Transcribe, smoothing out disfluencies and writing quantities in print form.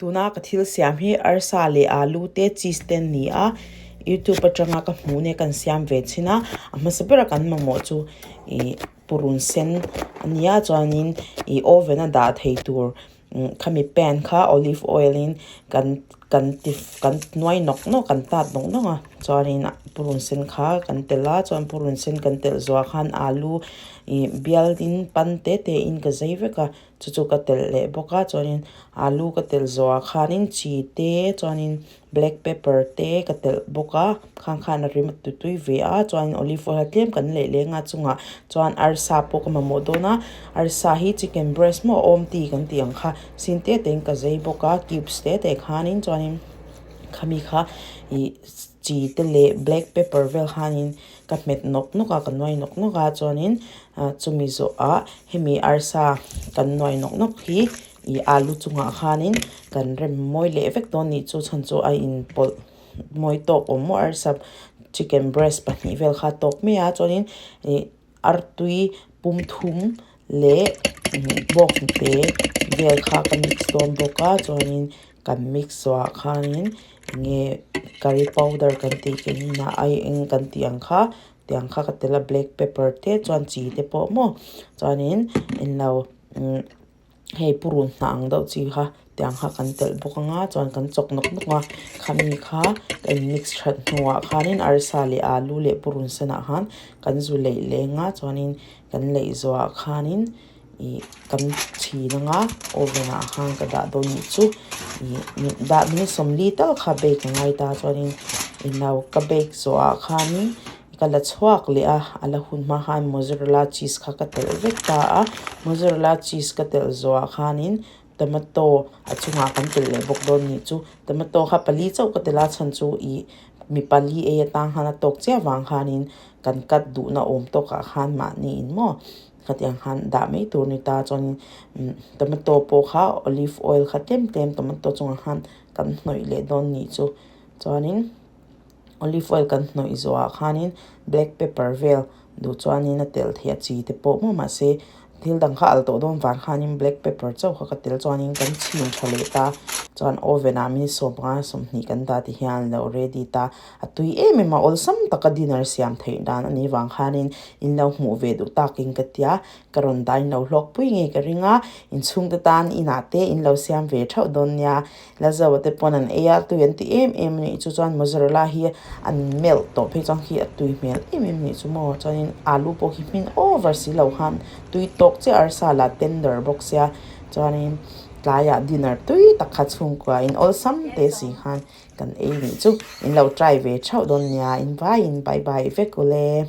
Tuna ka thil siam hi arsa leh alu te cheese te an ni a, youtube atanga ka hmuh nia kan siam ve thin a, a hmasa bera kan mamawh chu ih purun sen a nia chuanin ih oven a dah thei tur khami pan kha olive oil in kan kan ti kan nuai nawk nawk kan tat nawk nawk a chuanin purun sen kha kan telh a chuan purun sen kan telh zawhah khan alu ih bial in pan te te in ka zai vek a. Chu chu ka telh leh bawk a chuanin alu ka telh zawhah khanin chi te chuanin black pepper te ka telh bawk a khang khan a rim a tutui ve a chuanin olive oil tlem kan leh leng a chungah chuan arsa pawh ka mamawh dawn a arsa hi chicken breast maw awm ti kan tih ang kha sin te te in ka zei bawk a cubes te te khanin chuanin khami kha ih chi te leh black pepper vel khanin ka hmet nawk nawk a ka nuai nawk nawk a chuanin ah chumi zawhah hemi arsa kan nuai nawk nawk hi ih alu chungah khanin kan rem mawi leh vek dawn anih chu chhan chu a inpawlh mawi tawk awm maw arsa chicken breast pahnih vel kha a tawk mai a chuanin ih artui pum thum leh bawnghnute vel kha ka mix dawn bawk a chuanin kan mix zawhah khanin enge curry powder kan tih keimah ai eng kan tih ang kha tiang kha ka tel a black pepper te chuan chi te pawh maw chuanin englo umm hei purun hnah ang deuh chi kha tiang kha kan telh bawk anga chuan kan chawk nawk nawk a khami kha ka in mix that hnuah khanin arsa leh alu leh purun senah khan kan zu leih leng a chuanin kan leih zawhah khanin ih kan chhin anga oven ah khan ka dah dawn nih chu ih dah minute sawmli tal kha bake a ngai ta chuanin ilo ka bake zawhah khanin ka la chhuak leh a a la hun hma khan mozzarella cheese kha ka telh vek ta a mozzarella cheese ka telh zawhah khanin tomato a chungah kan telh leh bawk dawn nih chu tomato kha pali chauh ka telh a chhan chu ih mi pali ei atang khan a tawk chiah vang khanin kan cut duhna awm tawkah khan mahni in maw. Khatiang khan dah mai tur ni ta chuanin tomato pawh kha olive oil kha tlem tlem tomato chungah khan kan hnawih leh dawn nih chu chuanin olive oil kan hnawih zawhah khanin black pepper vel duh chuanin a telh theih a chi te pawh maw mahse thil dang kha alh tawh dawn vang khanin black pepper chauh kha ka tel chuanin kan chhim tha leh ta chuan oven ah minute sawmnga sawmhnih kan dah ti hian a lo ready ta. A tui em em a, awlsam taka dinner siam theih dan a nih vang khanin in lo hmuh ve duh takin ka tia, ka rawn dah in lo hlawk pui ngei ka ring a, inchhungte tan inah te in lo siam ve theuh dawn nia, Lazawa te pawn an ei a, tui an ti em em a nih chu chuan mozzarella hi an melt tawh phei chuan khi a tui hmel em em a nih chu maw, chuanin alu pawh khi hmin over si lo khan tui tawk chiah arsa la tender bawk sia, chuanin tlaiah dinner tui tak kha chhungkua in awlsam te si khan. Kan ei nih chu in lo try ve theuh dawn nia in vaiin bye bye vek ule.